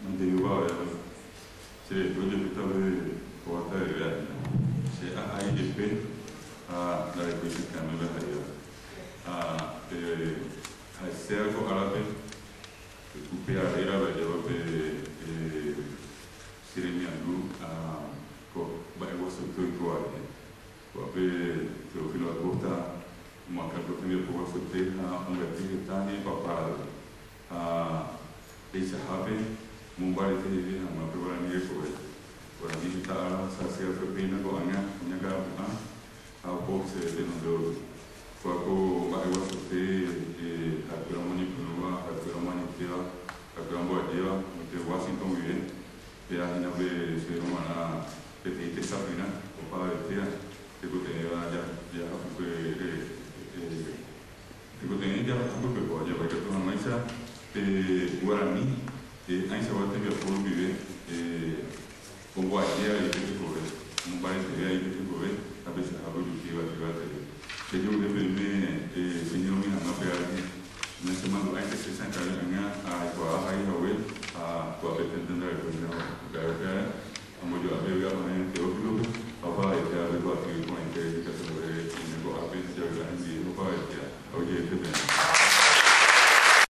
Manteiopa che ojepyta pe oguata rire hína. Che ahai jepe ha ndarekói che akãme la ha'éva. Ha pe ha'eséva ko árape upe arérape ajépa pe che remiandu ha ko mba'eguasuete oikóva rehe. Ko'ápe Teófilo Acosta omoakã ko tembiapo guasuete ha ombyaty heta ñe'ẽpapárape. Ha peichahápe mombarete jey hag̃ua pe guarani rekove. Guarani heta ára ohasa asy va'ekue péina ko'ág̃a oñakãrapu'ã ha oho heseve tenonde gotyo. Kóa ko mba'e guasuete ha'ekuéra omoñepyrũva, ha'ekuéra omoañetéva, ha'ekuéra omboajéva, oite Washington guive, péa hína pe chéverõ g̃uarã peteĩ techapyrã opavetéa tekotevẽva jahapykuere. Tekotevẽ jahapykueko ajépa ikatu hag̃uáicha pe guarani ãichagua tembiapo rupive omboaje avei pe tekove, omombareteve avei pe tekove.